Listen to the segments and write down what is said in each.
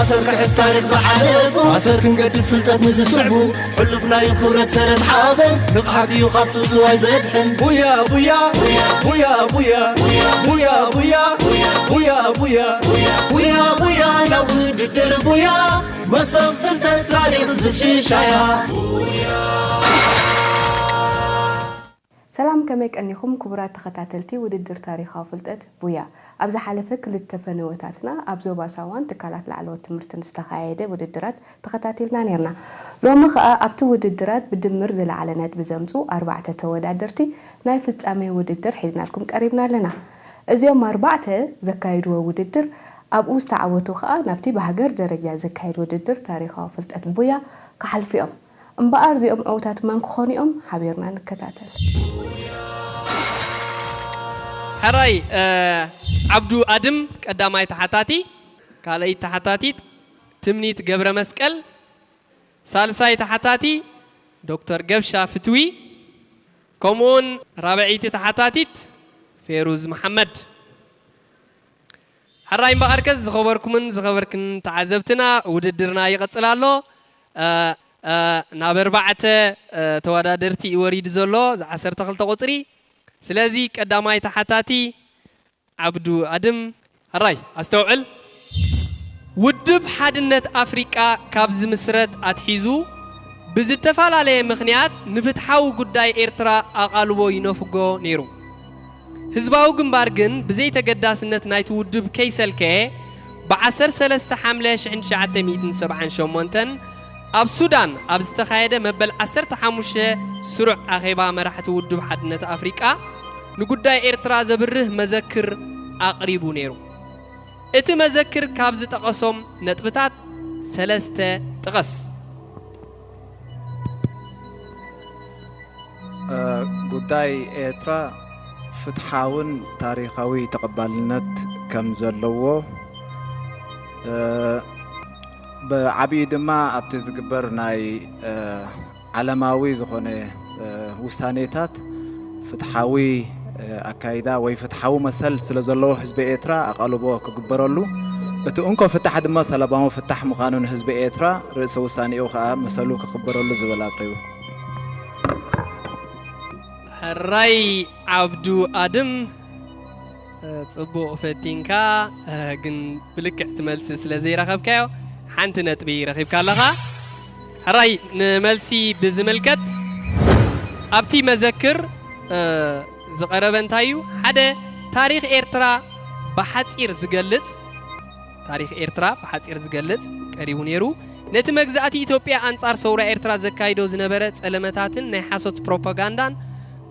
ኣሰር ክሕዝ ታሪኽ ዝሓለፉ፣ ኣሰር ክንገድፍ ፍልጠት ንዝስዕቡ፣ ሕሉፍ ናዩ ክብረት ሰረት ሓበን፣ ንቕሓት እዩ ካብ ትውትዋይ ዘድሕን። ቡያ ቡያ ቡያ ቡያ ቡያ ቡያ ቡያ ቡያ ቡያ ቡያ ቡያ ናብ ውድድር ቡያ፣ መሶብ ፍልጠት ታሪኽ ዝሽሻያ። ሰላም፣ ከመይ ቀኒኹም ክቡራት ተኸታተልቲ ውድድር ታሪኻዊ ፍልጠት ቡያ? ኣብ ዝሓለፈ ክልተ ፈነወታትና ኣብ ዞባ ሳዋን ትካላት ላዕለዎት ትምህርትን ዝተኻየደ ውድድራት ተኸታቲልና ኔርና። ሎሚ ኸኣ ኣብቲ ውድድራት ብድምር ዝለዓለ ነጥቢ ዘምጽኡ ኣርባዕተ ተወዳደርቲ ናይ ፍጻሜ ውድድር ሒዝናልኩም ቀሪብና ኣለና። እዚኦም ኣርባዕተ ዘካይድዎ ውድድር ኣብኡ ዝተዓወቱ ኸኣ ናብቲ ብሃገር ደረጃ ዘካየድ ውድድር ታሪኻዊ ፍልጠት ቡያ ክሓልፉ እዮም። እምበኣር እዚኦም ዕዉታት መን ክኾኑ እዮም? ሓቢርና ንከታተል። ሕራይ፣ እ፣ ዓብዱ ኣድም ቀዳማይ ተሓታቲ፣ ካልኣይቲ ተሓታቲት ትምኒት ገብረ መስቀል፣ ሳልሳይ ተሓታቲ ዶክተር ገብሻ ፍትዊ፣ ከምኡውን ራብዐይቲ ተሓታቲት ፌሩዝ መሓመድ። ሕራይ እምበኣርከስ ዝኸበርኩምን ዝኸበርክን ተዓዘብትና፣ ውድድርና ይቕጽል ኣሎ። እ፣ እ፣ ናብ ኣርባዕተ፣ እ፣ ተወዳደርቲ እዩ ወሪዱ ዘሎ፣ እዚ ዓሰርተ ክልተ ቁጽሪ። ስለዚ ቀዳማይ ተሓታቲ ዓብዱ ኣድም፣ ሕራይ ኣስተውዕል። ውድብ ሓድነት ኣፍሪቃ ካብ ዝምስረት ኣትሒዙ ብዝተፈላለየ ምኽንያት ንፍትሓዊ ጉዳይ ኤርትራ ኣቓልቦ ይነፍጎ ነይሩ። ህዝባዊ ግንባር ግን ብዘይ ተገዳስነት ናይቲ ውድብ ከይሰልከየ፣ ብ ዓሰርተ ሰለስተ ሓምለ ሽሕን ትሽዓተ ሚእትን ሰብዓን ሸሞንተን ኣብ ሱዳን ኣብ ዝተኻየደ መበል ዓሰርተ ሓሙሽተ ስሩዕ ኣኼባ መራሕቲ ውድብ ሓድነት ኣፍሪቃ፣ ንጉዳይ ኤርትራ ዘብርህ መዘክር ኣቕሪቡ ነይሩ። እቲ መዘክር ካብ ዝጠቐሶም ነጥብታት ሰለስተ ጥቐስ። እ፣ ጉዳይ ኤርትራ ፍትሓውን ታሪኻዊ ተቐባልነት ከም ዘለዎ፣ እ፣ ብዓብዪ ድማ ኣብቲ ዝግበር ናይ፣ እ፣ ዓለማዊ ዝኾነ፣ እ፣ ውሳኔታት ፍትሓዊ፣ እ፣ ኣካይዳ ወይ ፍትሓዊ መሰል ስለ ዘለዎ ህዝቢ ኤርትራ ኣቓልቦ ክግበረሉ፣ እቲ እንኮ ፍታሕ ድማ ሰላማዊ ፍታሕ ምዃኑ ንህዝቢ ኤርትራ ርእሰ ውሳኔኡ ከኣ መሰሉ ክኽበረሉ ዝብል ኣቕሪቡ። ሕራይ ዓብዱ ኣድም፣ እ፣ ጽቡቕ ፈቲንካ፣ እ፣ ግን ብልክዕ እቲ መልሲ ስለ ዘይረኸብካዮ ሓንቲ ነጥቢ ረኺብካ ኣለኻ። ሕራይ ንመልሲ ብዝምልከት ኣብቲ መዘክር፣ እ፣ ዝቐረበ እንታይ እዩ? ሓደ ታሪኽ ኤርትራ ብሓጺር ዝገልጽ፣ ታሪኽ ኤርትራ ብሓጺር ዝገልጽ ቀሪቡ ነይሩ። ነቲ መግዛእቲ ኢትዮጵያ ኣንጻር ሰውራ ኤርትራ ዘካይዶ ዝነበረ ጸለመታትን ናይ ሓሶት ፕሮፓጋንዳን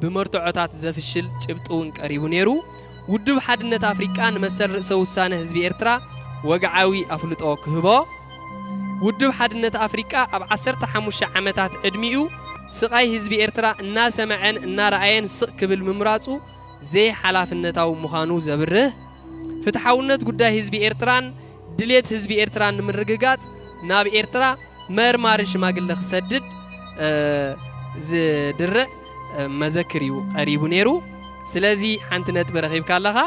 ብመርትዖታት ዘፍሽል ጭብጢ እውን ቀሪቡ ነይሩ። ውድብ ሓድነት ኣፍሪቃ ንመሰል ርእሰ ውሳነ ህዝቢ ኤርትራ ወግዓዊ ኣፍልጦ ክህቦ። ውድብ ሓድነት ኣፍሪቃ ኣብ ዓሰርተ ሓሙሽተ ዓመታት ዕድሚኡ ስቓይ ህዝቢ ኤርትራ እናሰምዐን እናረኣየን ስቕ ክብል ምምራጹ ዘይሓላፍነታዊ ምዃኑ ዘብርህ፣ ፍትሓውነት ጉዳይ ህዝቢ ኤርትራን ድሌት ህዝቢ ኤርትራን ንምርግጋጽ ናብ ኤርትራ መርማሪ ሽማግለ ክሰድድ፣ እ፣ ዝድርዕ፣ እ፣ መዘክር እዩ ቀሪቡ ነይሩ። ስለዚ ሓንቲ ነጥቢ ረኺብካ ኣለኻ።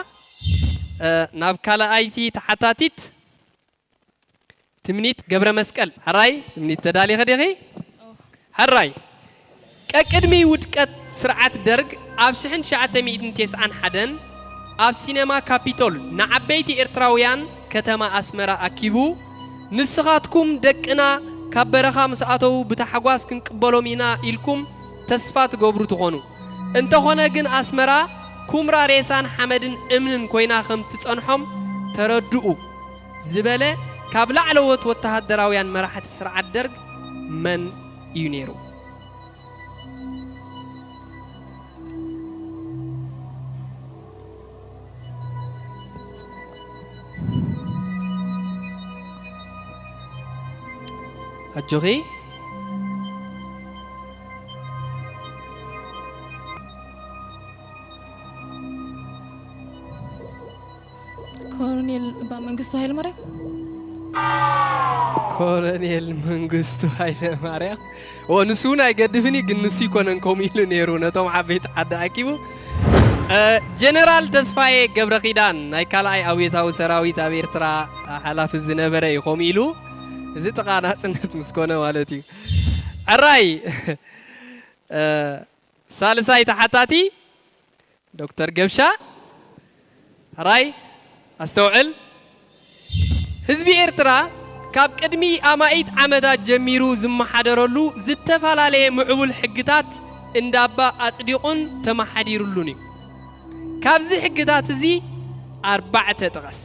እ፣ ናብ ካልኣይቲ ተሓታቲት ትምኒት ገብረ መስቀል። ሕራይ ትምኒት፣ ተዳሊኺ ዲኺ? ሕራይ። ቀቅድሚ ውድቀት ስርዓት ደርግ ኣብ ሽሕን ትሽዓተ ሚእትን ተስዓን ሓደን ኣብ ሲነማ ካፒቶል ንዓበይቲ ኤርትራውያን ከተማ ኣስመራ ኣኪቡ፣ ንስኻትኩም ደቅና ካብ በረኻ ምስ ኣተዉ ብታሕጓስ ክንቅበሎም ኢና ኢልኩም ተስፋ ትገብሩ ትኾኑ። እንተኾነ ግን ኣስመራ ኩምራ ሬሳን ሓመድን እምንን ኮይና ከም ትጸንሖም ተረድኡ ዝበለ ካብ ላዕለዎት ወተሃደራውያን መራሕቲ ስርዓት ደርግ መን እዩ ነይሩ? ኣጆኺ። ኮሎኔል እባ መንግስቱ ሃይለማርያም። ኮሎኔል መንግስቱ ሃይለማርያም። ኦ፣ ንሱ እውን ኣይገድፍን እዩ፣ ግን ንሱ ይኮነን ከምኡ ኢሉ ነይሩ ነቶም ዓበይቲ ዓዲ ኣኪቡ። እ፣ ጀነራል ተስፋዬ ገብረ ኪዳን ናይ ካልኣይ ኣብዮታዊ ሰራዊት ኣብ ኤርትራ ሓላፊ ዝነበረ እዩ። ከምኡ ኢሉ እዚ ጥቓ ናጽነት ምስ ኮነ ማለት እዩ። ሕራይ፣ እ፣ ሳልሳይ ተሓታቲ ዶክተር ገብሻ። ሕራይ ኣስተውዕል። ህዝቢ ኤርትራ ካብ ቅድሚ ኣማኢት ዓመታት ጀሚሩ ዝመሓደረሉ ዝተፈላለየ ምዕቡል ሕግታት እንዳባ ኣጽዲቑን ተመሓዲሩሉን እዩ። ካብዚ ሕግታት እዚ ኣርባዕተ ጥቐስ።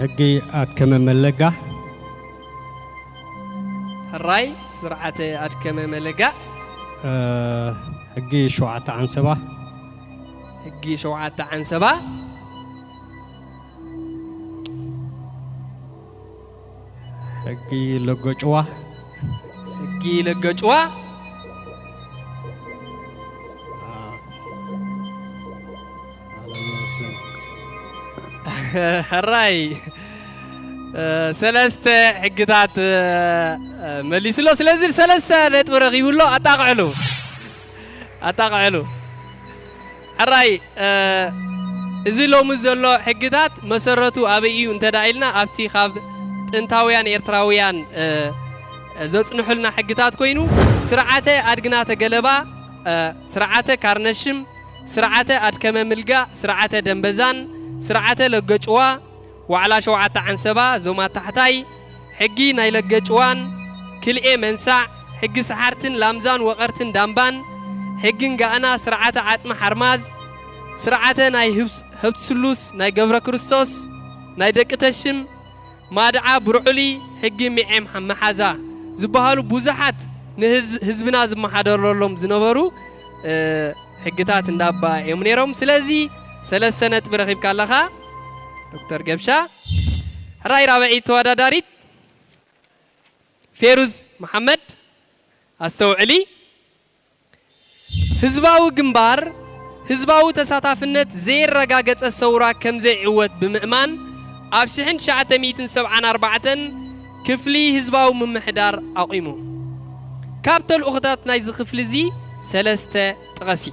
ሕጊ ኣድከመ መለጋ። ሕራይ ስርዓተ ኣድከመ መለጋ። እ፣ ሕጊ ሸውዓተ ዓንሰባ። ሕጊ ሸውዓተ ዓንሰባ። ሕጊ ለገጭዋ። ሕጊ ለገጭዋ። ሕራይ፣ እ፣ ሰለስተ ሕግታት፣ እ፣ መሊሱ ኣሎ። ስለዚ ሰለስተ ነጥቢ ረኺቡ ኣሎ። ኣጣቕዕሉ፣ ኣጣቕዕሉ። ሕራይ፣ እ፣ እዚ ሎሚ ዘሎ ሕግታት መሰረቱ ኣበይ እዩ እንተ ደኣ ኢልና፣ ኣብቲ ካብ ጥንታውያን ኤርትራውያን፣ እ፣ ዘጽንሑልና ሕግታት ኮይኑ፣ ስርዓተ ኣድግና ተገለባ፣ እ፣ ስርዓተ ካርነሽም፣ ስርዓተ ኣድከመ ምልጋ፣ ስርዓተ ደምበዛን፣ ስርዓተ ለገጭዋ፣ ዋዕላ ሸውዓተ ዓንሰባ፣ ዞማ ታሕታይ፣ ሕጊ ናይ ለገጭዋን፣ ክልኤ መንሳዕ፣ ሕጊ ሰሓርትን ላምዛን ወቐርትን ዳምባን፣ ሕጊ እንጋእና፣ ስርዓተ ዓጽሚ ሓርማዝ፣ ስርዓተ ናይ ህብስ-፣ ህብት ስሉስ፣ ናይ ገብረ ክርስቶስ፣ ናይ ደቂ ተሽም፣ ማድዓ ብርዑሊ፣ ሕጊ ሚዔም መሓዛ ዝበሃሉ ብዙሓት ንህዝብ-፣ ህዝብና ዝመሓደረሎም ዝነበሩ፣ እ፣ ሕግታት እንዳባ እዮም ነይሮም። ስለዚ ሰለስተ ነጥቢ ረኺብካ ኣለኻ ዶክተር ገብሻ። ሕራይ ራብዐይቲ ተወዳዳሪት ፌሩዝ መሓመድ፣ ኣስተውዕሊ። ህዝባዊ ግንባር ህዝባዊ ተሳታፍነት ዘየረጋገጸ ሰውራ ከም ዘይዕወት ብምእማን ኣብ ሽሕን ትሽዓተ ሚእትን ሰብዓን ኣርባዕተን ክፍሊ ህዝባዊ ምምሕዳር ኣቑሙ። ካብ ተልእኾታት ናይዚ ክፍሊ እዚ ሰለስተ ጥቐሲ።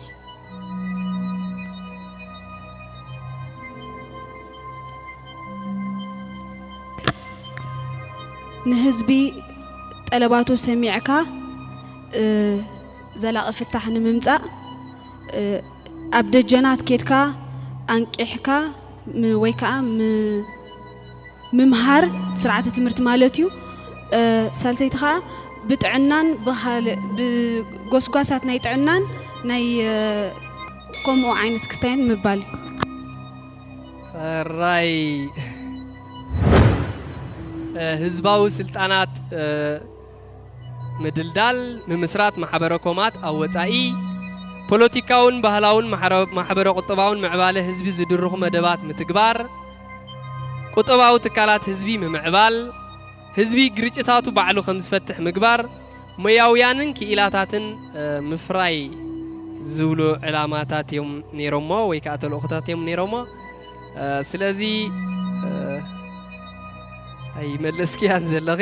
ንህዝቢ ጠለባቱ ሰሚዕካ፣ እ፣ ዘላቒ ፍታሕ ንምምጻእ፣ እ፣ ኣብ ደጀናት ኬድካ ኣንቂሕካ ም-፣ ወይ ከኣ ም-፣ ምምሃር ስርዓተ ትምህርቲ ማለት እዩ። እ፣ ሳልሰይቲ ከኣ ብጥዕናን ብኻልእ ብጎስጓሳት ናይ ጥዕናን ናይ፣ እ፣ ከምኡ ዓይነት ክስታይን ምባል እዩ። ሕራይ፣ እ፣ ህዝባዊ ስልጣናት፣ እ፣ ምድልዳል፣ ምምስራት ማሕበረ ኮማት ኣብ ወጻኢ፣ ፖለቲካውን ባህላውን ማሕረ-፣ ማሕበረ ቁጠባውን ምዕባለ ህዝቢ ዝድርኹ መደባት ምትግባር፣ ቁጠባዊ ትካላት ህዝቢ ምምዕባል፣ ህዝቢ ግርጭታቱ ባዕሉ ከም ዝፈትሕ ምግባር፣ ሞያውያንን ክኢላታትን፣ እ፣ ምፍራይ ዝብሉ ዕላማታት እዮም ነይሮሞ ወይ ከዓ ተልእኾታት እዮም ነይሮሞ። እ፣ ስለዚ፣ እ፣ ኣይመለስክያን ዘለኺ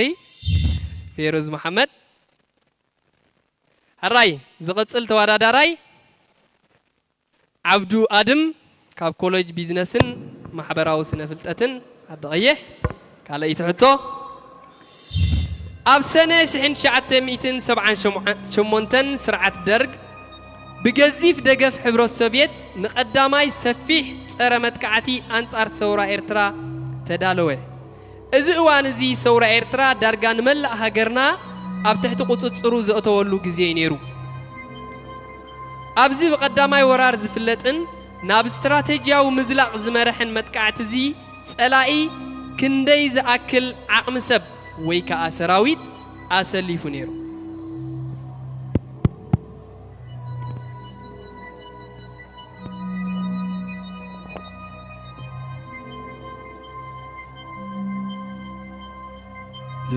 ፌሩዝ መሓመድ። ሕራይ ዝቕጽል ተወዳዳራይ ዓብዱ ኣድም ካብ ኮሌጅ ቢዝነስን ማሕበራዊ ስነ ፍልጠትን ዓዲ ቀይሕ። ካልኣይቲ ሕቶ፣ ኣብ ሰነ ሽሕን ትሽዓተ ሚእትን ሰብዓን ሸሞንተን ስርዓት ደርግ ብገዚፍ ደገፍ ሕብረት ሶቭየት ንቐዳማይ ሰፊሕ ጸረ መጥቃዕቲ ኣንጻር ሰውራ ኤርትራ ተዳለወ። እዚ እዋን እዚ ሰውራ ኤርትራ ዳርጋ ንመላእ ሃገርና ኣብ ትሕቲ ቁጽጽሩ ዘእተወሉ ግዜ እዩ ነይሩ። ኣብዚ ብቐዳማይ ወራር ዝፍለጥን ናብ ስትራተጂያዊ ምዝላቕ ዝመርሕን መጥቃዕቲ እዚ ጸላኢ ክንደይ ዝኣክል ዓቕሚ ሰብ ወይ ከኣ ሰራዊት ኣሰሊፉ ነይሩ?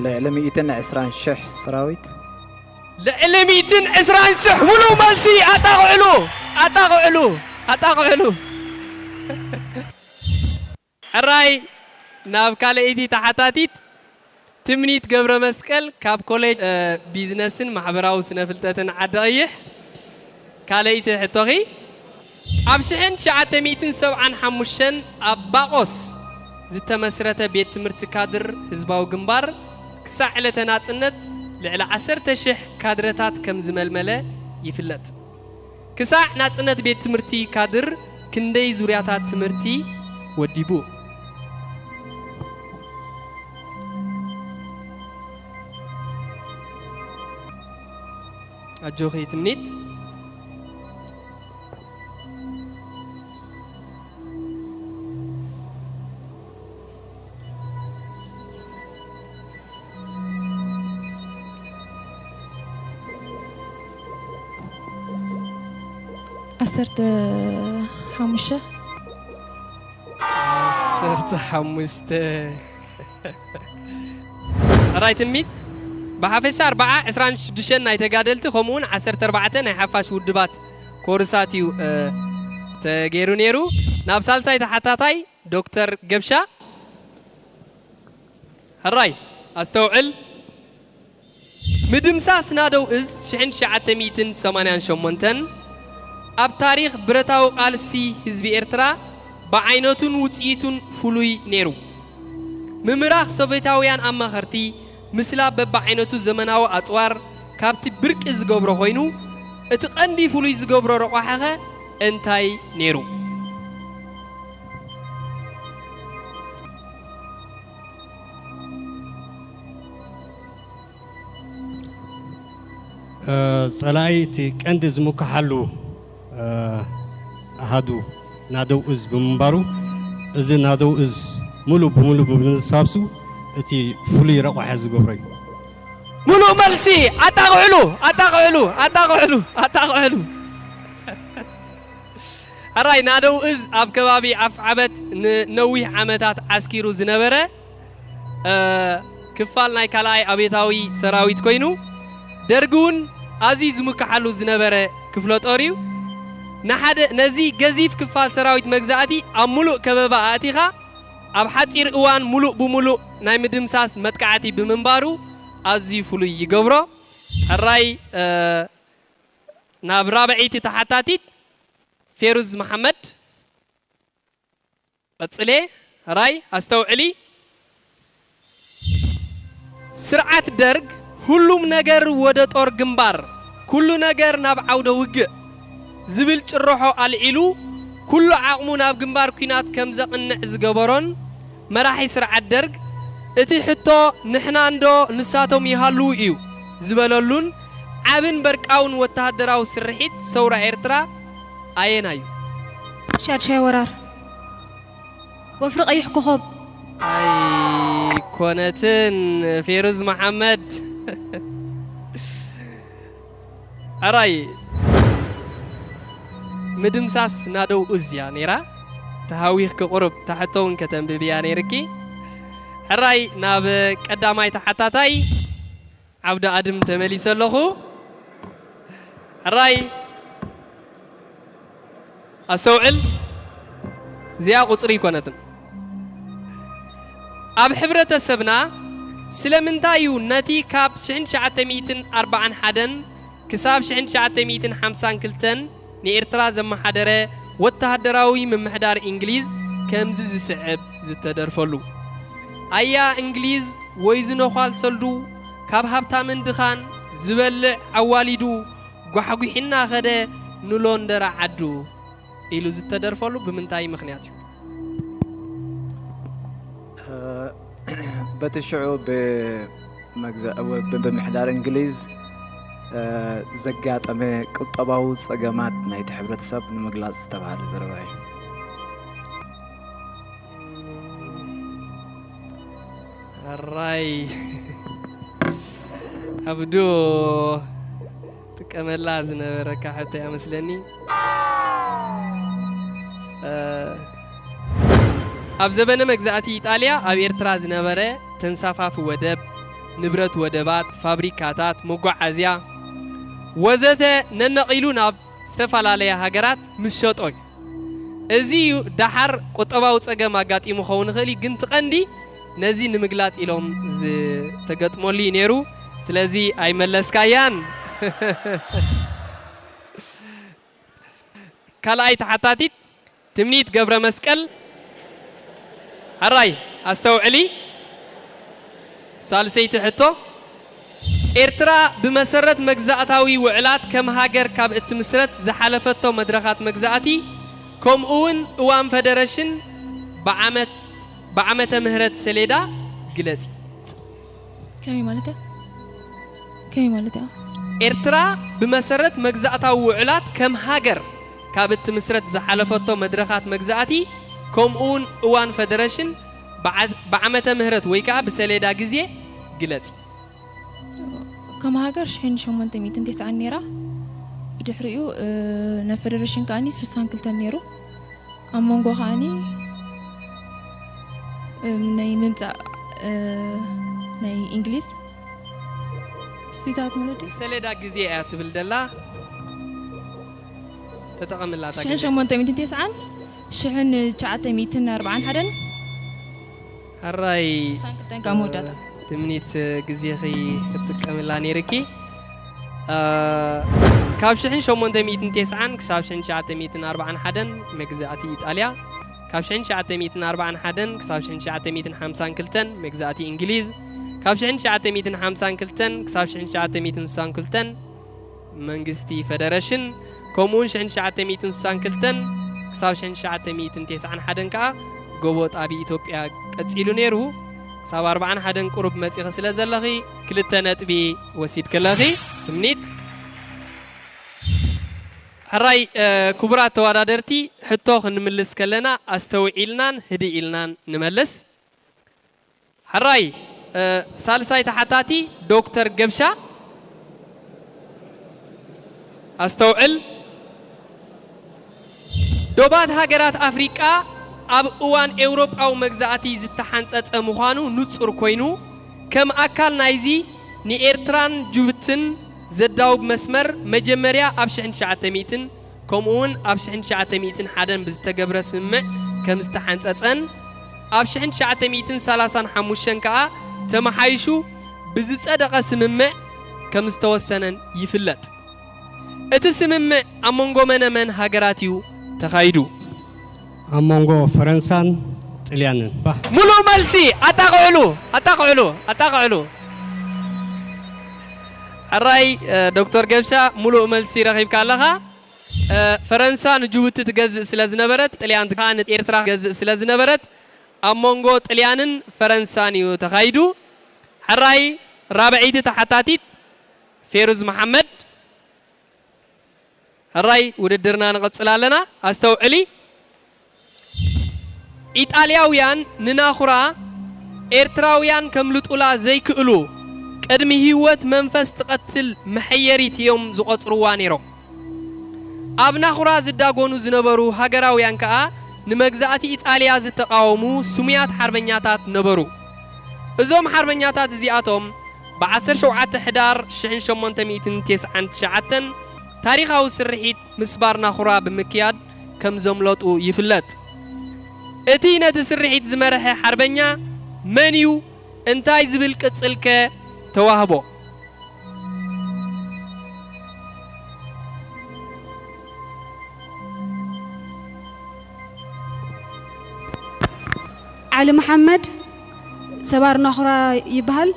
ልዕሊ ሚእትን ዕስራን ሽሕ ሰራዊት። ልዕሊ ሚእትን ዕስራን ሽሕ ሙሉእ መልሲ። ኣጣቕዕሉ፣ ኣጣቕዕሉ፣ ኣጣቕዕሉ። ሕራይ ናብ ካልኣይቲ ተሓታቲት ትምኒት ገብረ መስቀል ካብ ኮሌጅ፣ እ፣ ቢዝነስን ማሕበራዊ ስነ ፍልጠትን ዓዲ ቀይሕ። ካልኣይቲ ሕቶኺ፣ ኣብ ሽሕን ትሽዓተ ሚእትን ሰብዓን ሓሙሽተን ኣብ ባቆስ ዝተመስረተ ቤት ትምህርቲ ካድር ህዝባዊ ግንባር ክሳዕ ዕለተ ናጽነት ልዕሊ ዓሰርተ ሽሕ ካድረታት ከም ዝመልመለ ይፍለጥ። ክሳዕ ናጽነት ቤት ትምህርቲ ካድር ክንደይ ዙርያታት ትምህርቲ ወዲቡ? ኣጆኺ ትምኒት። ዓሰርተ ሓሙሽተ። ዓሰርተ ሓሙሽተ። ሕራይ ትምኒት፣ ብሓፈሻ ኣርብዓ ዕስራን ሽዱሽተን ናይ ተጋደልቲ፣ ከምኡውን ዓሰርተ ኣርባዕተ ናይ ሓፋሽ ውድባት ኮርሳት እዩ፣ እ፣ ተገይሩ ነይሩ። ናብ ሳልሳይ ተሓታታይ ዶክተር ገብሻ። ሕራይ፣ ኣስተውዕል። ምድምሳስ ናደው እዝ ሽሕን ትሽዓተ ሚእትን ሰማንያን ሸሞንተን ኣብ ታሪኽ ብረታዊ ቃልሲ ህዝቢ ኤርትራ ብዓይነቱን ውጽኢቱን ፍሉይ ነይሩ። ምምራኽ ሶቬታውያን ኣማኸርቲ፣ ምስላ በብዓይነቱ ዘመናዊ ኣጽዋር ካብቲ ብርቂ ዝገብሮ ኮይኑ፣ እቲ ቀንዲ ፍሉይ ዝገብሮ ረቋሒኸ እንታይ ነይሩ? ጸላኢ እቲ ቀንዲ ዝምክሓሉ ኣሃዱ ናደው እዝ ብምንባሩ፣ እዚ ናደው እዝ ሙሉእ ብሙሉእ ብምድምሳሱ እቲ ፍሉይ ረቋሒ ዝገብሮ እዩ። ሙሉእ መልሲ። ኣጣቕዕሉ፣ ኣጣቕዕሉ፣ ኣጣቕዕሉ፣ ኣጣቕዕሉ። ሕራይ ናደው እዝ ኣብ ከባቢ ኣፍዓበት ንነዊሕ ዓመታት ዓስኪሩ ዝነበረ፣ እ፣ ክፋል ናይ ካልኣይ ኣብዮታዊ ሰራዊት ኮይኑ፣ ደርጊ እውን ኣዝዩ ዝምክሓሉ ዝነበረ ክፍለ ጦር እዩ። ንሓደ፣ ነዚ ገዚፍ ክፋል ሰራዊት መግዛእቲ ኣብ ሙሉእ ከበባ ኣእቲኻ፣ ኣብ ሓጺር እዋን ሙሉእ ብሙሉእ ናይ ምድምሳስ መጥቃዕቲ ብምንባሩ ኣዝዩ ፍሉይ ይገብሮ። ሕራይ፣ እ፣ ናብ ራብዐይቲ ተሓታቲት ፌሩዝ መሓመድ። ቀጽሌ፣ ሕራይ ኣስተውዕሊ። ስርዓት ደርግ፣ "ሁሉም ነገር ወደ ጦር ግንባር፣ ኩሉ ነገር ናብ ዓውደ ውግእ" ዝብል ጭርሖ ኣልዒሉ፣ ኩሉ ዓቕሙ ናብ ግንባር ኲናት ከም ዘቕንዕ ዝገበሮን፣ መራሒ ስርዓት ደርግ፣ እቲ ሕቶ "ንሕና እንዶ ንሳቶም ይሃልዉ" እዩ ዝበለሉን ዓብን በርቃውን ወተሃደራዊ ስርሒት ሰውራ ኤርትራ ኣየናይ እዩ? ሻድሻይ ወራር። ወፍሪ ቀይሕ ኮኾብ። ኣይኮነትን፣ ፌሩዝ መሓመድ። ሕራይ፣ ምድምሳስ ናደው እዝ እያ ነይራ። ተሃዊኽኪ ቁሩብ፣ እታ ሕቶ እውን ከተንብብያ ነይርኪ። ሕራይ፣ ናብ ቀዳማይ ተሓታታይ ዓብዲ ኣድም ተመሊሰ ኣለኹ። ሕራይ፣ ኣስተውዕል፣ እዚኣ ቁጽሪ ኣይኮነትን። ኣብ ሕብረተሰብና ስለምንታይ እዩ ነቲ ካብ ሽሕን ትሽዓተ ሚእትን ኣርባዓን ሓደን ክሳብ ሽሕን ትሽዓተ ሚእትን ሓምሳን ክልተን ንኤርትራ ዘመሓደረ ወተሃደራዊ ምምሕዳር እንግሊዝ ከምዚ ዝስዕብ ዝተደርፈሉ? ኣያ እንግሊዝ ወይ ዝነዃል ሰልዱ ካብ ሃብታምን ድኻን ዝበልዕ ኣዋሊዱ ጓሕጒሕና ከደ ንሎንደራ ዓዱ ኢሉ ዝተደርፈሉ ብምንታይ ምኽንያት እዩ? በቲ ሽዑ ብመግዛ-፣ ብ-፣ ብምሕዳር እንግሊዝ ዘጋጠመ ቁጠባዊ ጸገማት ናይቲ ሕብረተሰብ ንምግላጽ ዝተባህለ ዘረባ እዩ። ሕራይ። ኣብዱ ጥቀመላ ዝነበረካ ሕቶ እያ መስለኒ። እ፣ ኣብ ዘበነ መግዛእቲ ኢጣልያ ኣብ ኤርትራ ዝነበረ ተንሳፋፊ ወደብ፣ ንብረት ወደባት፣ ፋብሪካታት፣ መጓዓዝያ ወዘተ ነነቒሉ ናብ ዝተፈላለያ ሃገራት ምስ ሸጦ እዩ። እዚ እዩ ደሓር ቁጠባዊ ጸገም ኣጋጢሙ ክኸውን ይኽእል እዩ፣ ግን እቲ ቀንዲ ነዚ ንምግላጽ ኢሎም ዝተገጥመሉ እዩ ነይሩ። ስለዚ ኣይመለስካያን። ካልኣይ ተሓታቲት ትምኒት ገብረ መስቀል። ሕራይ ኣስተውዕሊ። ሳልሰይቲ ሕቶ፣ ኤርትራ ብመሰረት መግዛእታዊ ውዕላት ከም ሃገር ካብ እትምስረት ዝሓለፈቶ መድረኻት መግዛእቲ ከምኡ እውን እዋን ፈደረሽን ብዓመት ብዓመተ ምህረት ሰሌዳ ግለጺ። ከመይ ማለት እያ? ከመይ ማለት እያ? ኤርትራ ብመሰረት መግዛእታዊ ውዕላት ከም ሃገር ካብ እትምስረት ዝሓለፈቶ መድረኻት መግዛእቲ ከምኡ እውን እዋን ፈደረሽን ብዓ- ብዓመተ ምህረት ወይ ከዓ ብሰሌዳ ግዜ ግለጺ። ከም ሃገር ሽሕን ሸሞንተ ሚእትን ተስዓን ነይራ። ብድሕሪኡ ናብ ፈደረሽን ከኣኒ ስሳን ክልተን ነይሩ። ኣብ መንጎ ከኣኒ ናይ ምምፃእ ናይ እንግሊዝ ስዊታት መለዲ ሰሌዳ ግዜ እያ ትብል ደላ። ተጠቐምላ እታ ሽሕን ግዜ። ሸሞንተ ሚእትን ተስዓን ሽሕን ትሽዓተ ሚእትን ኣርባዓን ሓደን ሕራይ ስሳን ክልተን ካብ መወዳእታ ትምኒት ግዜኺ ክትጥቀምላ ነይርኪ። እ፣ ካብ ሽሕን ሸሞንተ ሚእትን ተስዓን ክሳብ ሽሕን ትሽዓተ ሚእትን ኣርባዓን ሓደን መግዛእቲ ኢጣልያ፣ ካብ ሽሕን ትሽዓተ ሚእትን ኣርባዓን ሓደን ክሳብ ሽሕን ትሽዓተ ሚእትን ሓምሳን ክልተን መግዛእቲ እንግሊዝ፣ ካብ ሽሕን ትሽዓተ ሚእትን ሓምሳን ክልተን ክሳብ ሽሕን ትሽዓተ ሚእትን ስሳን ክልተን መንግስቲ ፈደረሽን፣ ከምኡውን ሽሕን ትሽዓተ ሚእትን ስሳን ክልተን ክሳብ ሽሕን ትሽዓተ ሚእትን ተስዓን ሓደን ከኣ ጎቦ ጣቢ ኢትዮጵያ ቀጺሉ ነይሩ። ክሳብ ኣርባዓን ሓደን ቁሩብ መጺኺ ስለ ዘለኺ ክልተ ነጥቢ ወሲድኪ ኣለኺ። ትምኒት። ሕራይ፣ እ፣ ክቡራት ተወዳደርቲ፣ ሕቶ ክንምልስ ከለና ኣስተውዒልናን ህድእ ኢልናን ንመልስ። ሕራይ፣ እ፣ ሳልሳይ ተሓታቲ ዶክተር ገብሻ። ኣስተውዕል። ዶባት ሃገራት ኣፍሪቃ ኣብ እዋን ኤውሮጳዊ መግዛእቲ ዝተሓንጸጸ ምዃኑ ንጹር ኮይኑ፣ ከም ኣካል ናይዚ ንኤርትራን ጅቡትን ዘዳውብ መስመር መጀመርያ ኣብ ሽሕን ትሽዓተ ሚእትን ከምኡውን ኣብ ሽሕን ትሽዓተ ሚእትን ሓደን ብዝተገብረ ስምምዕ ከም ዝተሓንጸጸን ኣብ ሽሕን ትሽዓተ ሚእትን ሰላሳን ሓሙሽተን ከኣ ተመሓይሹ ብዝጸደቐ ስምምዕ ከም ዝተወሰነን ይፍለጥ። እቲ ስምምዕ ኣብ መንጎ መነ መን ሃገራት እዩ ተኻይዱ? ኣብ መንጎ ፈረንሳን ጥልያንን። ሙሉእ መልሲ። ኣጣቕዕሉ፣ ኣጣቕዕሉ፣ ኣጣቕዕሉ። ሕራይ፣ እ፣ ዶክተር ገብሻ፣ ሙሉእ መልሲ ረኺብካ ኣለኻ። እ፣ ፈረንሳ ንጅቡቲ ትገዝእ ስለ ዝነበረት፣ ጥልያን ከኣ ንኤርትራ ትገዝእ ስለ ዝነበረት፣ ኣብ መንጎ ጥልያንን ፈረንሳን እዩ ተኻይዱ። ሕራይ፣ ራብዐይቲ ተሓታቲት ፌሩዝ መሓመድ። ሕራይ፣ ውድድርና ንቐጽል ኣለና። ኣስተውዕሊ። ኢጣልያውያን ንናኹራ ኤርትራውያን ከምልጡላ ዘይክእሉ፣ ቅድሚ ህይወት መንፈስ ትቐትል መሐየሪት እዮም ዝቖጽርዋ ነይሮም። ኣብ ናኹራ ዝዳጎኑ ዝነበሩ ሃገራውያን ከኣ ንመግዛእቲ ኢጣልያ ዝተቓወሙ ስሙያት ሓርበኛታት ነበሩ። እዞም ሓርበኛታት እዚኣቶም ብ ዓሰርተ ሸውዓተ ሕዳር ሽሕን ሸሞንተ ሚእትን ተስዓን ትሽዓተን ታሪኻዊ ስርሒት ምስባር ናኹራ ብምክያድ ከም ዘምለጡ ይፍለጥ። እቲ ነቲ ስርሒት ዝመርሐ ሓርበኛ መን እዩ? እንታይ ዝብል ቅጽል ከ ተዋህቦ? ዓሊ መሓመድ ሰባር ናኹራ ይበሃል።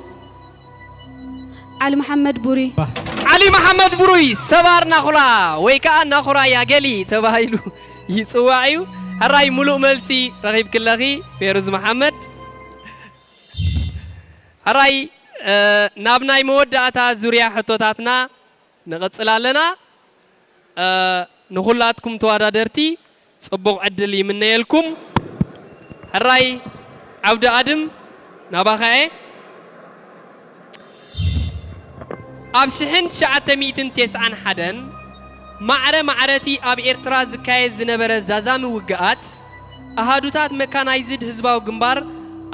ዓሊ መሓመድ ቡሪ። ዓሊ መሓመድ ቡሩይ ሰባር ናኹራ ወይ ከዓ ናኹራ ያገሊ ተባሂሉ ይጽዋዕ እዩ። ሕራይ፣ ሙሉእ መልሲ ረኺብክለኺ ፌሩዝ መሓመድ። ሕራይ፣ እ፣ ናብ ናይ መወዳእታ ዙርያ ሕቶታትና ንቐጽል ኣለና። እ፣ ንኹላትኩም ተወዳደርቲ ጽቡቕ ዕድል ይምነየልኩም። ሕራይ፣ ዓብዲ ኣድም፣ ናባኻ እየ። ኣብ ሽሕን ትሽዓተ ሚእትን ተስዓን ሓደን ማዕረ ማዕረቲ ኣብ ኤርትራ ዝካየድ ዝነበረ ዛዛሚ ውግኣት፣ ኣሃዱታት መካናይዝድ ህዝባዊ ግንባር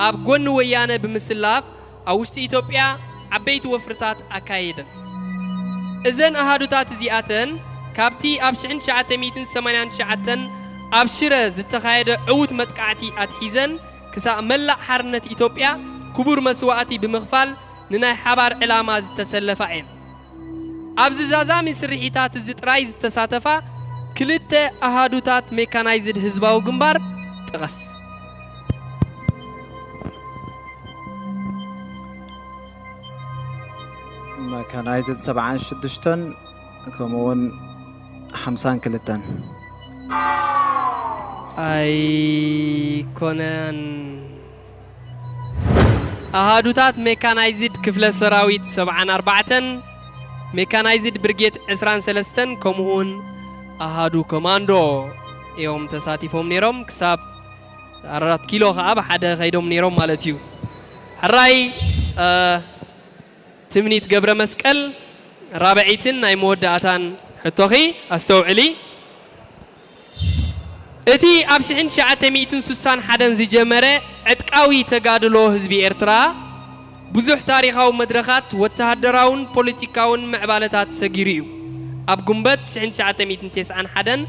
ኣብ ጎኒ ወያነ ብምስላፍ ኣብ ውሽጢ ኢትዮጵያ ዓበይቲ ወፍርታት ኣካየደን። እዘን ኣሃዱታት እዚኣተን ካብቲ ኣብ ሽሕን ትሽዓተ ሚእትን ሰማንያን ትሽዓተን ኣብ ሽረ ዝተኻየደ ዕዉት መጥቃዕቲ ኣትሒዘን ክሳብ መላእ ሓርነት ኢትዮጵያ ክቡር መስዋእቲ ብምኽፋል ንናይ ሓባር ዕላማ ዝተሰለፋ እየን። ኣብዚ ዛዛሚ ስርሒታት እዚ ጥራይ ዝተሳተፋ ክልተ ኣሃዱታት ሜካናይዝድ ህዝባዊ ግንባር ጥቐስ። መካናይዝድ ሰብዓን ሽዱሽተን ከምኡውን ሓምሳን ክልተን። ኣይኮነን። ኣሃዱታት ሜካናይዝድ ክፍለ ሰራዊት ሰብዓን ኣርባዕተን፣ ሜካናይዝድ ብርጌድ ዕስራን ሰለስተን ከምኡውን ኣሃዱ ኮማንዶ እዮም ተሳቲፎም ነይሮም። ክሳብ ኣራት ኪሎ ኸዓ ብሓደ ኸይዶም ነይሮም ማለት እዩ። ሕራይ ትምኒት ገብረ መስቀል፣ ራብዐይትን ናይ መወዳእታን ሕቶኺ ኣስተውዕሊ። እቲ ኣብ ሽሕን ትሽዓተ ሚእትን ስሳን ሓደን ዝጀመረ ዕጥቃዊ ተጋድሎ ህዝቢ ኤርትራ ብዙሕ ታሪኻዊ መድረኻት ወተሃደራውን ፖለቲካውን ምዕባለታት ሰጊሩ እዩ። ኣብ ጉንበት ሽሕን ትሽዓተ ሚእትን ተስዓን ሓደን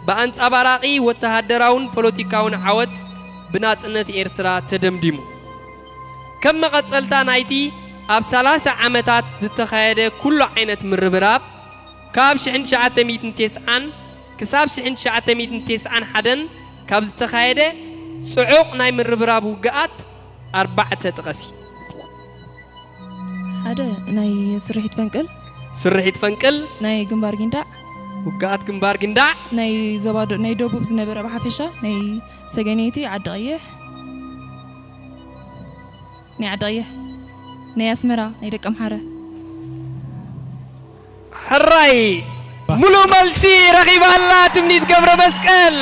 ብኣንጻባራቒ ወተሃደራውን ፖለቲካውን ዓወት ብናጽነት ኤርትራ ተደምዲሙ። ከም መቐጸልታ ናይቲ ኣብ ሰላሳ ዓመታት ዝተኻየደ ኩሉ ዓይነት ምርብራብ፣ ካብ ሽሕን ትሽዓተ ሚእትን ተስዓን ክሳብ ሽሕን ትሽዓተ ሚእትን ተስዓን ሓደን ካብ ዝተኻየደ ጽዑቕ ናይ ምርብራብ ውግኣት ኣርባዕተ ጥቐሲ። ሓደ ናይ ስርሒት ፈንቅል፣ ስርሒት ፈንቅል፣ ናይ ግንባር ጊንዳዕ፣ ውግኣት ግንባር ጊንዳዕ፣ ናይ ዞባ ዶ- ናይ ደቡብ ዝነበረ ብሓፈሻ ናይ ሰገነይቲ፣ ዓዲ ቀይሕ፣ ናይ ዓዲ ቀይሕ፣ ናይ ኣስመራ፣ ናይ ደቀ ምሓረ። ሕራይ ሙሉእ መልሲ ረኺባ ኣላ ትምኒት ገብረ መስቀል።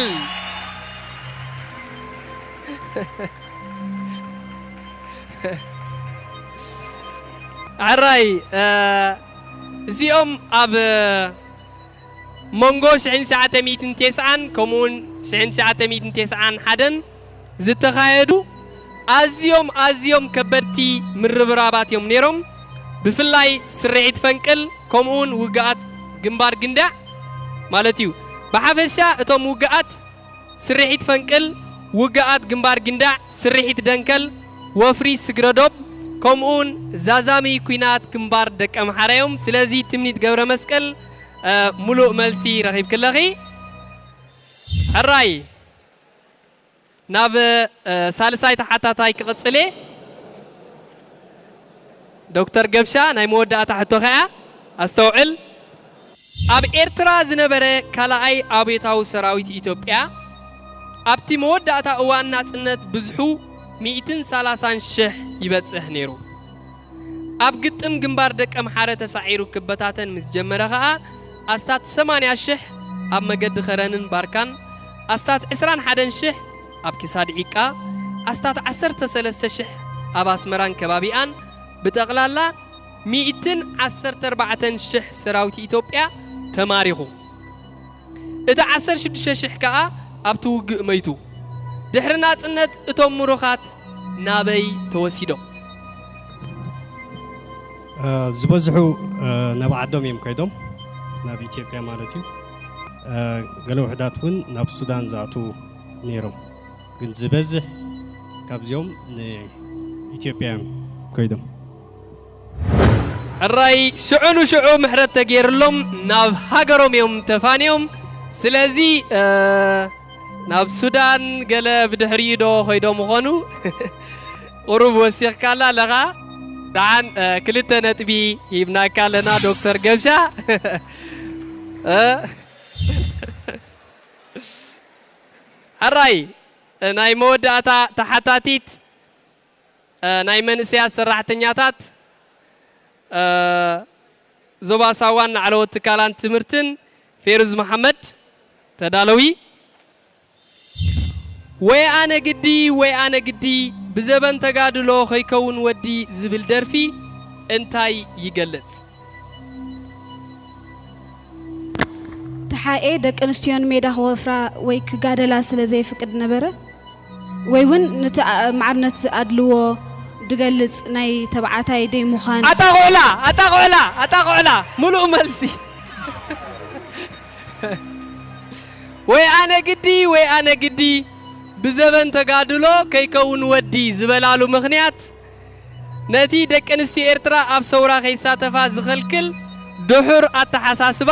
ሕራይ እዚኦም ኣብ መንጎ ሽሕን ትሽዓተ ሚእትን ተስዓን ከምኡውን ሽሕን ትሽዓተ ሚእትን ተስዓን ሓደን ዝተኻየዱ ኣዝዮም ኣዝዮም ከበድቲ ምርብራባት እዮም ነይሮም። ብፍላይ ስርሒት ፈንቅል ከምኡውን ውግኣት ግንባር ግንዳዕ ማለት እዩ። ብሓፈሻ እቶም ውግኣት ስርሒት ፈንቅል፣ ውግኣት ግንባር ግንዳዕ፣ ስርሒት ደንከል፣ ወፍሪ ስግረዶብ ከምኡውን ዛዛሚ ኲናት ግንባር ደቀምሓረ እዮም። ስለዚ ትምኒት ገብረ መስቀል ሙሉእ መልሲ ረኺብኪ ኣለኺ። ሕራይ ናብ ሳልሳይ ተሓታታይ ክቕጽል እየ። ዶክተር ገብሻ ናይ መወዳእታ ሕቶኻ እያ። ኣስተውዕል። ኣብ ኤርትራ ዝነበረ ካልኣይ ኣብዮታዊ ሰራዊት ኢትዮጵያ ኣብቲ መወዳእታ እዋን ናጽነት ብዝሑ ሚእትን ሰላሳን ሽሕ ይበጽሕ ነይሩ። ኣብ ግጥም ግንባር ደቀምሓረ ተሳዒሩ ክበታተን ምስ ጀመረ ኸኣ ኣስታት ሰማንያ ሽሕ ኣብ መገዲ ኸረንን ባርካን፣ ኣስታት ዕስራን ሓደን ሽሕ ኣብ ክሳድ ዒቃ፣ ኣስታት ዓሰርተ ሰለስተ ሽሕ ኣብ ኣስመራን ከባቢኣን፣ ብጠቕላላ ሚእትን ዓሰርተ ኣርባዕተን ሽሕ ሰራዊት ኢትዮጵያ ተማሪኹ። እቲ ዓሰርተ ሽዱሽተ ሽሕ ከኣ ኣብቲ ውግእ መይቱ። ድሕሪ ናጽነት እቶም ምሩኻት ናበይ ተወሲዶም? ዝበዝሑ ናብ ዓዶም እዮም ከይዶም፣ ናብ ኢትዮጵያ ማለት እዩ። ገለ ውሕዳት እውን ናብ ሱዳን ዝኣትዉ ነይሮም፣ ግን ዝበዝሕ ካብዚኦም ንኢትዮጵያ እዮም ከይዶም። ሕራይ ሽዑ ንሽዑ ምሕረት ተገይርሎም ናብ ሃገሮም እዮም ተፋንዮም። ስለዚ ናብ ሱዳን ገለ ብድሕሪኡ ዶ ኸይዶም ምኾኑ? ቁሩብ ወሲኽካላ ኣለኻ። ደሓን ክልተ ነጥቢ ሂብናካ ኣለና ዶክተር ገብሻ። ሕራይ ናይ መወዳእታ ተሓታቲት ናይ መንእሰያት ሰራሕተኛታት ዞባ ሳዋን ላዕለዎት ትካላን ትምህርትን ፌሩዝ መሓመድ ተዳለዊ። ወይ ኣነ ግዲ ወይ ኣነ ግዲ ብዘበን ተጋድሎ ከይከውን ወዲ ዝብል ደርፊ እንታይ ይገልጽ? ተሓኤ ደቂ ኣንስትዮ ንሜዳ ክወፍራ ወይ ክጋደላ ስለ ዘየፍቅድ ነበረ። ወይ እውን ነቲ ማዕርነት ኣድልዎ ድገልጽ ናይ ተባዕታይ ደይ ምዃን። ኣጣቕዑላ ኣጣቕዑላ ኣጣቕዑላ ሙሉእ መልሲ። ወይ ኣነ ግዲ ወይ ኣነ ግዲ ብዘበን ተጋድሎ ከይከውን ወዲ ዝበላሉ ምኽንያት ነቲ ደቂ ኣንስትዮ ኤርትራ ኣብ ሰውራ ከይሳተፋ ዝኸልክል ድሑር ኣተሓሳስባ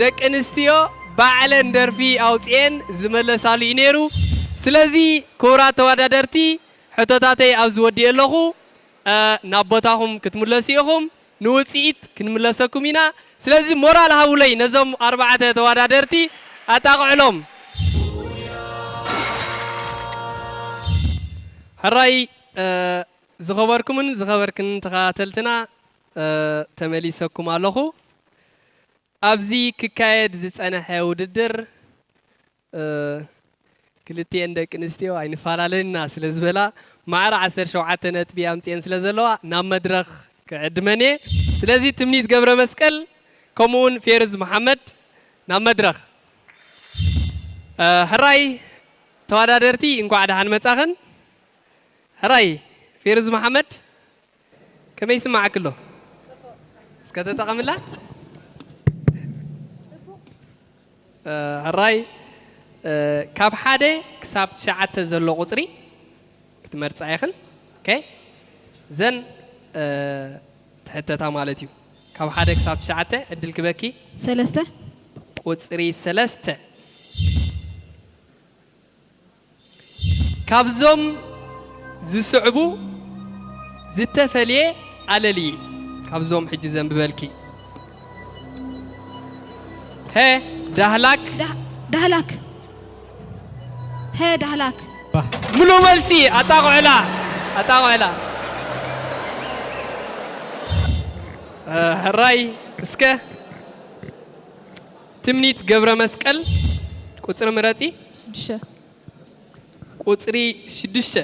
ደቂ ኣንስትዮ ባዕለን ደርፊ ኣውፅኤን ዝመለሳሉ እዩ ነይሩ። ስለዚ ክቡራት ተወዳደርቲ፣ ሕቶታተይ ኣብዚ ወዲኤ ኣለኹ። እ፣ ናብ ቦታኹም ክትምለሱ ኢኹም። ንውፅኢት ክንምለሰኩም ኢና። ስለዚ ሞራል ሃቡለይ ነዞም ኣርባዕተ ተወዳደርቲ፣ ኣጣቕዕሎም። ሕራይ፣ እ፣ ዝኸበርኩምን ዝኸበርክን ተኸታተልትና፣ እ፣ ተመሊሰኩም ኣለኹ። ኣብዚ ክካየድ ዝጸንሐ ውድድር፣ እ፣ ክልቲኤን ደቂ ኣንስትዮ ኣይንፈላለን ኢና ስለ ዝበላ፣ ማዕረ ዓሰርተ ሸውዓተ ነጥቢ ኣምጺኤን ስለ ዘለዋ፣ ናብ መድረኽ ክዕድመን እየ። ስለዚ ትምኒት ገብረ መስቀል ከምኡውን ፌሩዝ መሓመድ ናብ መድረኽ። እ፣ ሕራይ ተወዳደርቲ፣ እንኳዕ ደሓን መጻኽን። ሕራይ ፌሩዝ መሓመድ፣ ከመይ ይስማዓኪ ኣሎ? እስከ ተጠቐምላ። እ፣ ሕራይ፣ እ፣ ካብ ሓደ ክሳብ ትሽዓተ ዘሎ ቁጽሪ ክትመርጻ ኢኽን። ኦኬ። ዘን፣ እ፣ ትሕተታ ማለት እዩ። ካብ ሓደ ክሳብ ትሽዓተ ዕድል ክበኪ። ሰለስተ። ቁጽሪ ሰለስተ። ካብዞም ዝስዕቡ ዝተፈልየ ኣለልዪ። ካብዞም ሕጂ ዘንብበልኪ። ሀ፣ ዳህላክ። ዳህ-፣ ዳህላክ። ሀ፣ ዳህላክ። ምሉእ መልሲ። ኣጣቕዕላ፣ ኣጣቕዕላ። እ፣ ሕራይ እስከ ትምኒት ገብረ መስቀል ቁጽሪ ምረጺ። ሽዱሽተ። ቁጽሪ ሽዱሽተ።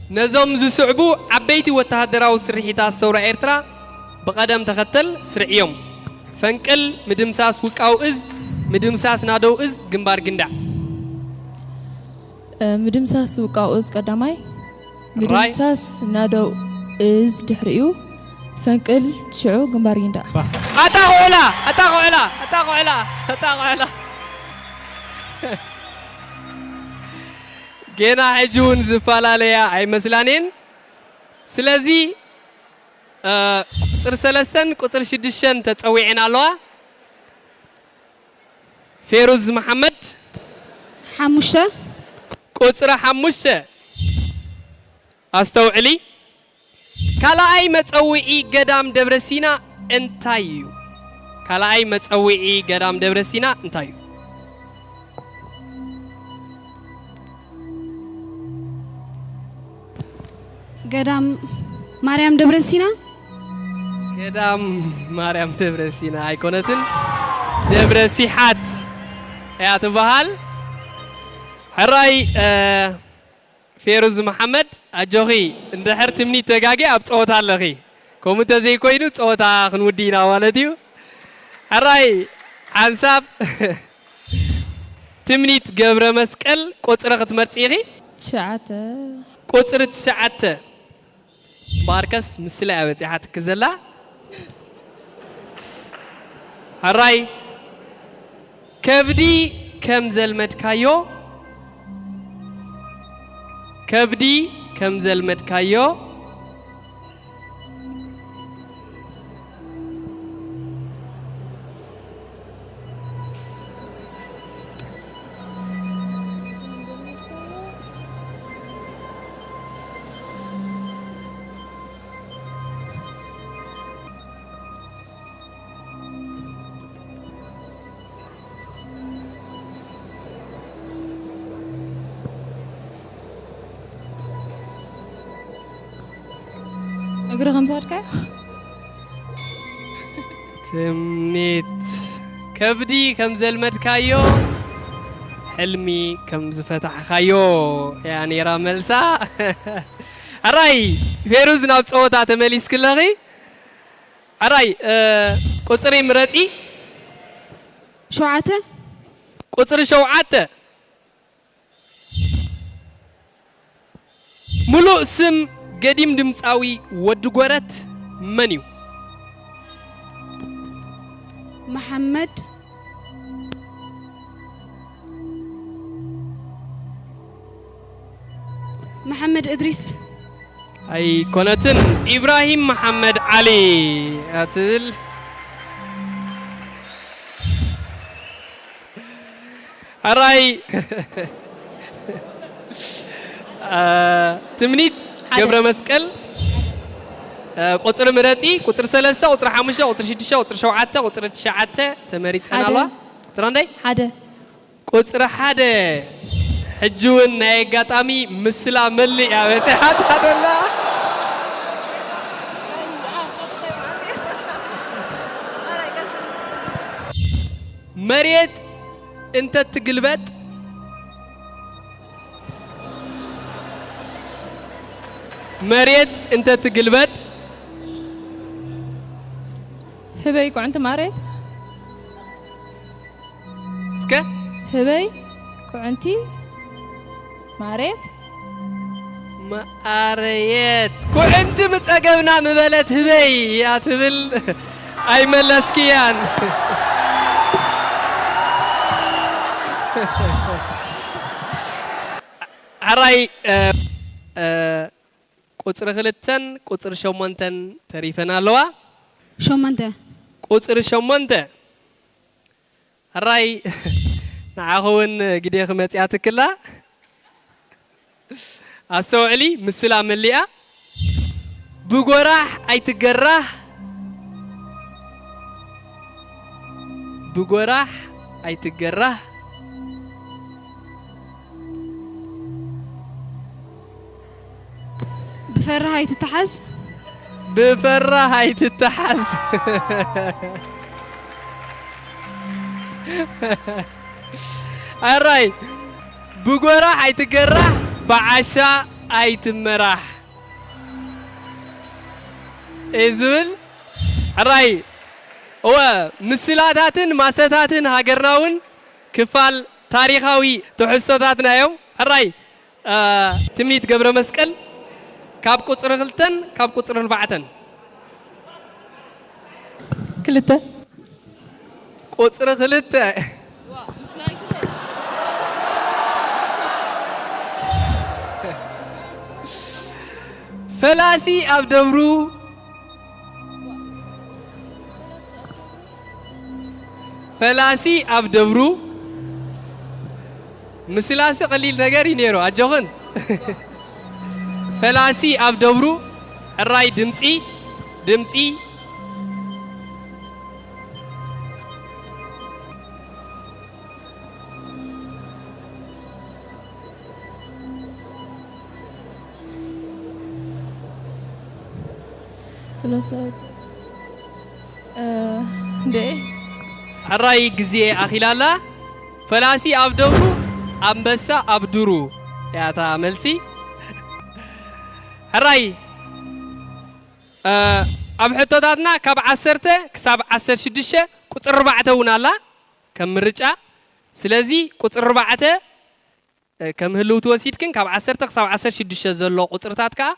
ነዞም ዝስዕቡ ዓበይቲ ወተሃደራዊ ስርሒታት ሰውራ ኤርትራ ብቐደም ተኸተል ስርዕዮም። ፈንቅል፣ ምድምሳስ ውቃው እዝ፣ ምድምሳስ ናደው እዝ፣ ግንባር ጊንዳዕ። እ፣ ምድምሳስ ውቃው እዝ ቀዳማይ፣ ራይ። ምድምሳስ ናደው እዝ ድሕሪኡ፣ ፈንቅል ሽዑ ግንባር ጊንዳዕ። ኣታ ቆዕላ፣ ኣታ ቆዕላ፣ ኣታ ቆዕላ፣ ኣታ ቆዕላ። ጌና ሕጂ እውን ዝፈላለያ ኣይመስላን እየን። ስለዚ፣ እ፣ ቁጽሪ ሰለስተን ቁጽሪ ሽዱሽተን ተጸዊዐን ኣለዋ። ፌሩዝ መሓመድ። ሓሙሽተ። ቁጽሪ ሓሙሽተ። ኣስተውዕሊ። ካልኣይ መጸውዒ ገዳም ደብረ ሲና እንታይ እዩ? ካልኣይ መጸውዒ ገዳም ደብረ ሲና እንታይ እዩ? ገዳም ማርያም ደብረ ሲና። ገዳም ማርያም ደብረ ሲና ኣይኮነትን፣ ደብረ ሲሓት እያ ትበሃል። ሕራይ፣ እ፣ ፌሩዝ መሓመድ፣ ኣጆኺ፣ እንድሕር ትምኒት ተጋጊ ኣብ ጸወታ ኣለኺ። ከምኡ እንተዘይኮይኑ ጸወታ ክንውዲ ኢና ማለት እዩ። ሕራይ ሓንሳብ ትምኒት ገብረ መስቀል ቁጽሪ ክትመርጺ ኢኺ። ትሽዓተ። ቁጽሪ ትሽዓተ። እምበኣርከስ ምስላ እያ በጺሓትኪ ዘላ። ሕራይ ከብዲ ከም ዘልመድካዮ፣ ከብዲ ከም ዘልመድካዮ። እግሪ ከም ዝኸድካዮ? ትምኒት ከብዲ ከም ዘልመድካዮ፣ ሕልሚ ከም ዝፈታሕካዮ እያ ነይራ መልሳ። ሕራይ ፌሩዝ፣ ናብ ጸወታ ተመሊስኪ ኣለኺ። ሕራይ፣ እ፣ ቁጽሪ ምረጺ። ሸውዓተ። ቁጽሪ ሸውዓተ። ምሉእ ስም ገዲም ድምጻዊ ወዲ ጎረት መን እዩ? መሓመድ፣ መሓመድ እድሪስ። ኣይኮነትን፣ ኢብራሂም መሓመድ ዓሊ እያ ትብል። ሕራይ። እ፣ ትምኒት ሓደ። ገብረ መስቀል። እ፣ ቁፅሪ ምረፂ። ቁፅሪ ሰለስተ፣ ቁፅሪ ሓሙሽተ፣ ቁፅሪ ሽዱሽተ፣ ቁፅሪ ሸውዓተ፣ ቁፅሪ ትሽዓተ ተመሪፀን ሓደ። ኣለዋ። ቁፅሪ ክንደይ? ሓደ። ቁፅሪ ሓደ። ሕጂ እውን ናይ ኣጋጣሚ ምስላ መሊእ እያ በፂሓታ ዘላ። መሬት እንተትግልበጥ፣ መሬት እንተትግልበጥ፣ ህበይ ኩዕንቲ ማሬት። እስከ ህበይ ኩዕንቲ ማሬት። መኣረየት ኩዕንቲ ምጸገብና ምበለት ህበይ እያ ትብል። ኣይመለስክያን። ሕራይ፣ እ፣ እ፣ ቁጽሪ ክልተን ቁጽሪ ሸሞንተን ተሪፈን ኣለዋ። ሸሞንተ። ቁጽሪ ሸሞንተ። ሕራይ፣ ንዓኺ እውን ግዴኺ መጺኣትክላ። ኣስተውዕሊ፣ ምስላ መሊኣ። ብጎራሕ ኣይትገራህ፣ ብጎራሕ ኣይትገራህ። ብፈራህ ኣይትተሓዝ። ብፈራህ ኣይትተሓዝ። ኣራይ፣ ብጎራሕ ኣይትገራሕ፣ ብዓሻ ኣይትመራሕ እዩ ዝብል። ሕራይ፣ እወ፣ ምስላታትን ማሰታትን ሃገርና እውን ክፋል ታሪኻዊ ትሕዝቶታትና እዮም። ሕራይ፣ እ፣ ትምኒት ገብረ መስቀል ካብ ቁጽሪ ክልተን ካብ ቁጽሪ ኣርባዕተን። ክልተ። ቁጽሪ ክልተ። ፈላሲ ኣብ ደብሩ፣ ፈላሲ ኣብ ደብሩ። ምስላሲ ቀሊል ነገር እዩ ነይሩ፣ ኣጆኽን። ፈላሲ ኣብ ደብሩ። ሕራይ፣ ድምጺ፣ ድምጺ። ፍለሰብ፣ እ፣ እንዴ። ሕራይ፣ ግዜ ኣኺላ ኣላ። ፈላሲ ኣብ ደብሩ፣ ኣንበሳ ኣብ ዱሩ እያ እታ መልሲ። ሕራይ፣ እ፣ ኣብ ሕቶታትና ካብ ዓሰርተ ክሳብ ዓሰርተ ሽዱሽተ፣ ቁጽሪ ኣርባዕተ እውን ኣላ ከም ምርጫ። ስለዚ ቁጽሪ ኣርባዕተ እ፣ ከም ህልውቲ ወሲድክን ካብ ዓሰርተ ክሳብ ዓሰርተ ሽዱሽተ ዘሎ ቁጽርታት ከኣ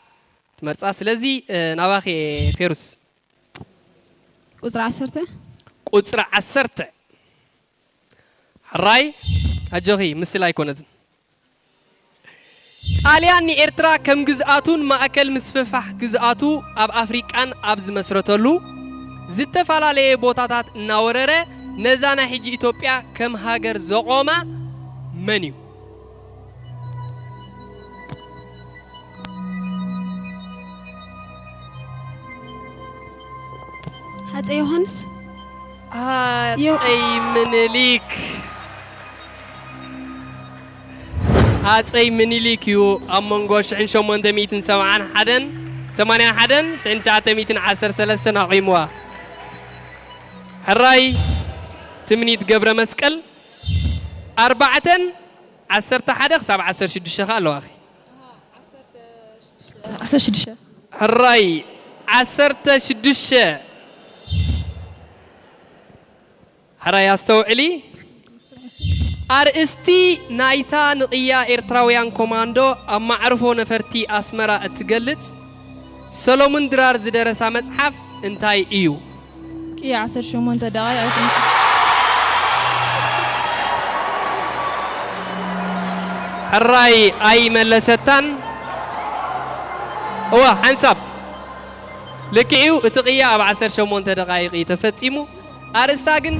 ትመርጻ። ስለዚ፣ እ፣ ናባኺ እየ ፌሩስ። ቁጽሪ ዓሰርተ። ቁጽሪ ዓሰርተ። ሕራይ፣ ኣጆኺ፣ ምስላ ኣይኮነትን። ጣልያን ንኤርትራ ከም ግዝኣቱን ማእከል ምስፍሕፋሕ ግዝኣቱ ኣብ ኣፍሪቃን ኣብ ዝመስረተሉ፣ ዝተፈላለየ ቦታታት እናወረረ፣ ነዛ ናይ ሕጂ ኢትዮጵያ ከም ሃገር ዘቖማ መን እዩ? ሃፀይ ዮሃንስ። ሃፀይ ምኒልክ። ሃፀይ ምኒልክ እዩ ኣብ መንጎ ሽሕን ሸሞንተ ሚእትን ሰብዓን ሓደን፣ ሰማንያን ሓደን፣ ሽሕን ትሽዓተ ሚእትን ዓሰርተ ሰለስተን ኣቑምዋ። ሕራይ ትምኒት ገብረ መስቀል። ኣርባዕተን ዓሰርተ ሓደ ክሳብ ዓሰርተ ሽዱሽተ ከኣ ኣለዋኺ። ዓሰርተ ሽዱሽተ። ሕራይ ዓሰርተ ሽዱሽተ። ሕራይ ኣስተውዕሊ። ኣርእስቲ ናይታ ንቕያ ኤርትራውያን ኮማንዶ ኣብ ማዕርፎ ነፈርቲ ኣስመራ እትገልጽ ሰሎሙን ድራር ዝደረሳ መጽሓፍ እንታይ እዩ? ቅያ ዓሰርተ ሸሞንተ ደቓይቕ ኣይኮነን። ሕራይ ኣይመለሰታን። እዋ፣ ሓንሳብ። ልክዕ እዩ፣ እቲ ቅያ ኣብ ዓሰርተ ሸሞንተ ደቓይቕ እዩ ተፈጺሙ። ኣርእስታ ግን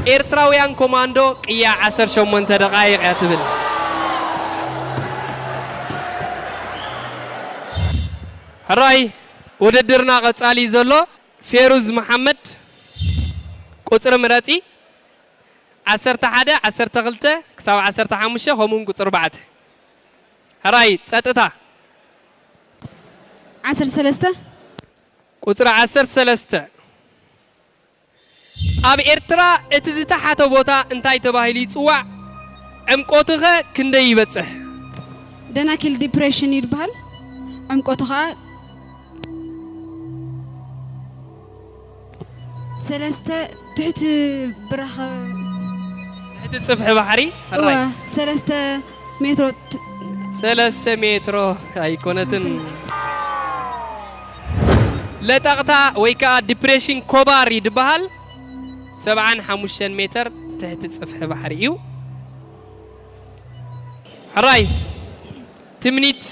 ኤርትራውያን ኮማንዶ ቅያ ዓሰርተ ሸሞንተ ደቓይቕ እያ ትብል። ሕራይ፣ ውድድርና ቀጻሊ ዘሎ። ፌሩዝ መሓመድ፣ ቁጽሪ ምረጺ። ዓሰርተ ሓደ፣ ዓሰርተ ክልተ ክሳብ ዓሰርተ ሓሙሽተ፣ ከምኡውን ቁጽሪ ኣርባዕተ። ሕራይ፣ ጸጥታ። ዓሰርተ ሰለስተ። ቁጽሪ ዓሰርተ ሰለስተ። ኣብ ኤርትራ እቲ ዝተሓተ ቦታ እንታይ ተባሂሉ ይጽዋዕ? ዕምቆቱ ኸ ክንደይ ይበጽሕ? ደናኪል ዲፕሬሽን ይበሃል። ዕምቆቱ ኸዓ ሰለስተ ትሕቲ ብራኸ ትሕቲ ጽፍሒ ባሕሪ። እወ ሕራይ። ሰለስተ ሜትሮ ት- ሰለስተ ሜትሮ ኣይኮነትን። ለጠቕታ ወይ ከዓ ዲፕሬሽን ኮባር ይድበሃል። ሰብዓን ሓሙሽተን ሜትር ትሕቲ ጽፍሒ ባሕሪ እዩ። ሕራይ። ትምኒት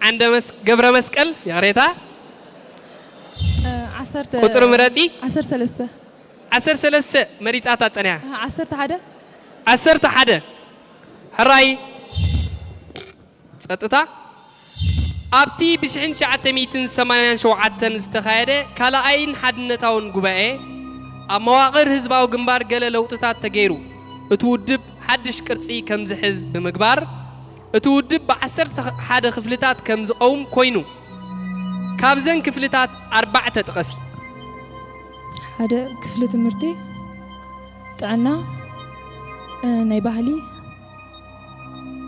ዓንደ መስ- ገብረ መስቀል፣ ይቕሬታ። ዓሰርተ ቁጽሪ ምረጺ። ዓሰርተ ሰለስተ ዓሰርተ ሰለስተ መሪጻታ ጸኒሓ። ዓሰርተ ሓደ ዓሰርተ ሓደ። ሕራይ። ጸጥታ። ኣብቲ ብሽሕን ትሽዓተ ሚእትን ሰማንያን ሸውዓተን ዝተኻየደ ካልኣይን ሓድነታውን ጉባኤ፣ ኣብ መዋቕር ህዝባዊ ግንባር ገለ ለውጥታት ተገይሩ፣ እቲ ውድብ ሓድሽ ቅርጺ ከም ዝሕዝ ብምግባር፣ እቲ ውድብ ብዓሰርተ ሓደ ክፍልታት ከም ዝቐውም ኮይኑ፣ ካብዘን ክፍልታት ኣርባዕተ ጥቐሲ። ሓደ ክፍሊ ትምህርቲ፣ ጥዕና፣ እ፣ ናይ ባህሊ፣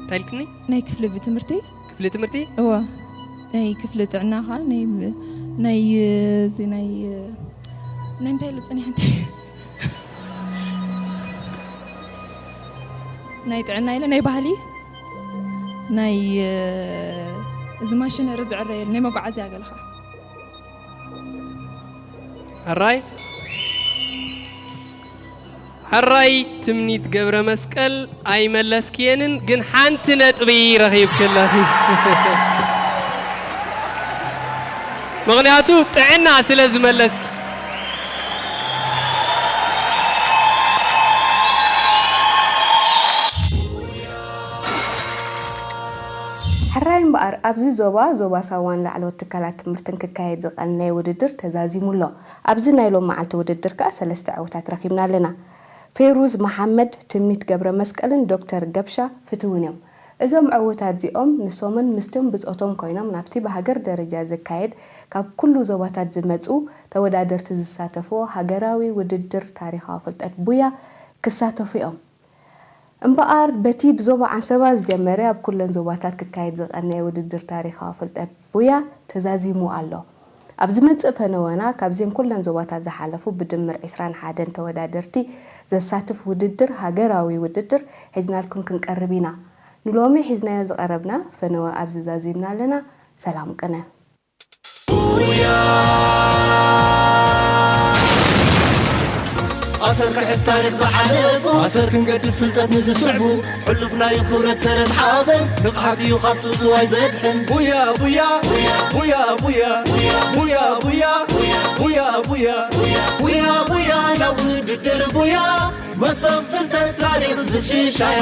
እንታይ ኢልክኒ? ናይ ክፍሊ ብትምህርቲ ክፍሊ ትምህርቲ? እወ፣ ናይ ክፍሊ ጥዕና ኸዓ ናይ ናይ እዚ ናይ ናይ እንታይ ኢለ ጸኒሐ ሓንቲ ናይ ጥዕና ኢለ ናይ ባህሊ ናይ እዚ ማሽነሪ ዝዕረየሉ ናይ መጓዓዝያ ገለኻ ሕራይ። ሕራይ ትምኒት ገብረ መስቀል፣ ኣይመለስክየንን፣ ግን ሓንቲ ነጥቢ ረኺብኪ ኣለኺ። ምኽንያቱ ጥዕና ስለ ዝመለስኪ። ሕራይ እምበኣር፣ ኣብዚ ዞባ፣ ዞባ ሳዋን ላዕለዎት ትካላት ትምህርትን ክካየድ ዝቐነየ ውድድር ተዛዚሙ ኣሎ። ኣብዚ ናይ ሎም መዓልቲ ውድድር ከኣ ሰለስተ ዕዉታት ረኺብና ኣለና። ፌሩዝ መሓመድ፣ ትምኒት ገብረመስቀልን ዶክተር ገብሻ ፍትውን እዮም። እዞም ዕዉታት እዚኦም ንሶምን ምስቶም ብጾቶም ኮይኖም ናብቲ ብሃገር ደረጃ ዝካየድ ካብ ኩሉ ዞባታት ዝመጹ ተወዳደርቲ ዝሳተፍዎ ሃገራዊ ውድድር ታሪኻዊ ፍልጠት ቡያ ክሳተፉ እዮም። እምበኣር በቲ ብዞባ ዓንሰባ ዝጀመረ ኣብ ኩለን ዞባታት ክካየድ ዝቐነየ ውድድር ታሪኻዊ ፍልጠት ቡያ ተዛዚሙ ኣሎ። ኣብ ዝመጽእ ፈነወና ካብዘን ኩለን ዞባታት ዝሓለፉ ብድምር ዕስራን ሓደን ተወዳደርቲ ዘሳትፍ ውድድር ሃገራዊ ውድድር ሒዝናልኩም ክንቀርብ ኢና። ንሎሚ ሒዝናዮ ዝቐረብና ፈነወ ኣብዚ ዛዚምና ኣለና። ሰላም ቅነ። ኣሰር ክሕስ ታሪኽ ዝሓለፉ ኣሰር ክንገድፍ ፍልጠት ንዝስዕቡ ሕሉፍ ናይ ክብረት ሰረት ሓበን ንቕሓት እዩ ካብ ጽውጽዋይ ዘድሕን ቡያ ቡያ ቡያ ቡያ ቡያ ቡያ ቡያ ቡያ ቡያ ቡያ ናብ ውድድር ቡያ መሰብ ፍልጠት ታሪኽ ዝሽሻያ